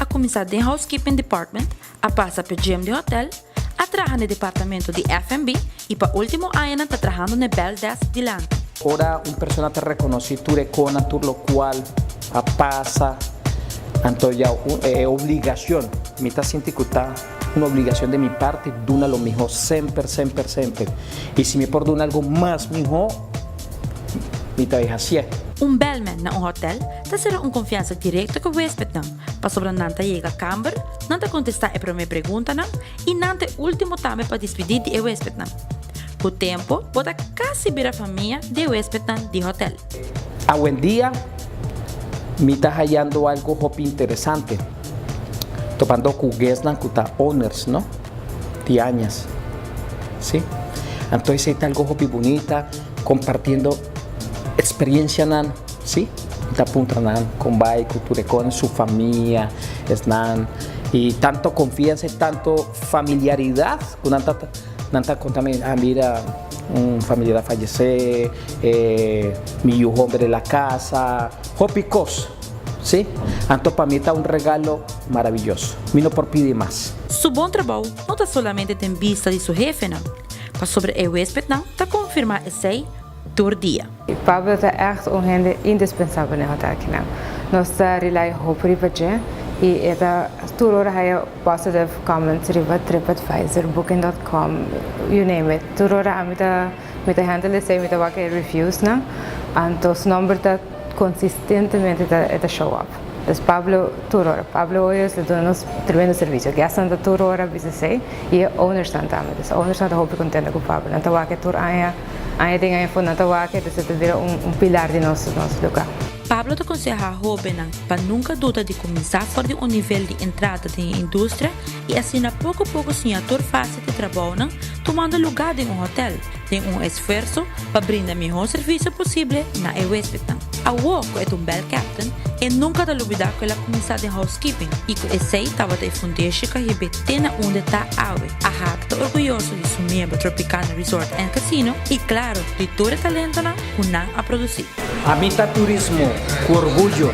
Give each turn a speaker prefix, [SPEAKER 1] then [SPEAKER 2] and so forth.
[SPEAKER 1] a cuminsa den housekeeping department, a pasa p'e gym di hotel, a traha n'e departamento di F&B y pa ultimo añanan ta trahando n'e bell desk dilanti.
[SPEAKER 2] Ora un persona ta reconoci tur e conan, tur locual a pasa, anto ya e obligacion, mi ta sinti cu ta un obligacion di mi parti duna lo miho semper, semper, semper. Y si mi por duna algo mas miho, mi ta bay hacié.
[SPEAKER 1] Un bellman na un hotel ta sera un confiansa directo cu huespednan, pasobra nan ta yega kamber, nan ta contesta e prome preguntanan y nan ta e ultimo tambe pa dispidi di e huespednan. Cu tempo bo ta casi bira famia di e huespednan di hotel.
[SPEAKER 2] Awendia mi ta hayando algo hopi interesante topando cu guestnan cu ta owners, no? Di añas, si. Anto esey ta algo hopi bunita, compartiendo experiencianan, si. Mi ta puntra nan con bay cu tur e con su famia, esnan, y tanto confianza y tanto familiaridad cu nan ta. Nan ta konta mi, ah mira, un familiar a fallecé, e mi yu homber el a casa, hopi kos, sí. Anto pa mi ta un regalo maravilloso. Mi no por pidi mas.
[SPEAKER 1] Su bon trabou no ta solamente den bista di su hefenan, pasobra e huespednan ta konfirmá esei tur dia.
[SPEAKER 3] Pablo ta ègt un hende indispensabel den hotel akinan. Nos ta rely hopi riba dje i e ta tur ora haya positive comments riba TripAdvisor, Booking.com, you name it. Tur ora ami ta mi ta handle esei, mi ta wak e reviewsnan, anto su nomber ta consistentemente ta e ta show up. Dus Pablo tur ora, Pablo Hoyos ta duna nos tremendo servicio. Guestnan ta tur ora bisa esei i e ownersnan tambe. Dus ownersnan ta hopi contento cu Pablo. Nan ta wak e tur aña. Aña den aña for nan ta wak, dus e ta bira un pilar di nos lugá.
[SPEAKER 1] Pablo ta konsehá hóbennan pa nunka duda di kuminsá for di un nivel di entrada den e industria i asina poko poko siña tur fase di trabounan tumando lugá den un hotèl, den un esfuerso pa brinda mihó servisio posible na e huéspednan. Awor ku e ta un bel captain, e nunka ta lubidá ku el a kuminsá den housekeeping i ku esei tabata e fundeshi ku a hib'é te na unda e ta awe. AHATA ta orguyoso di su miembro Tropicana Resort and Casino y claro di tur e talentonan cu nan a produci.
[SPEAKER 2] Ami ta turismo cu orguyo.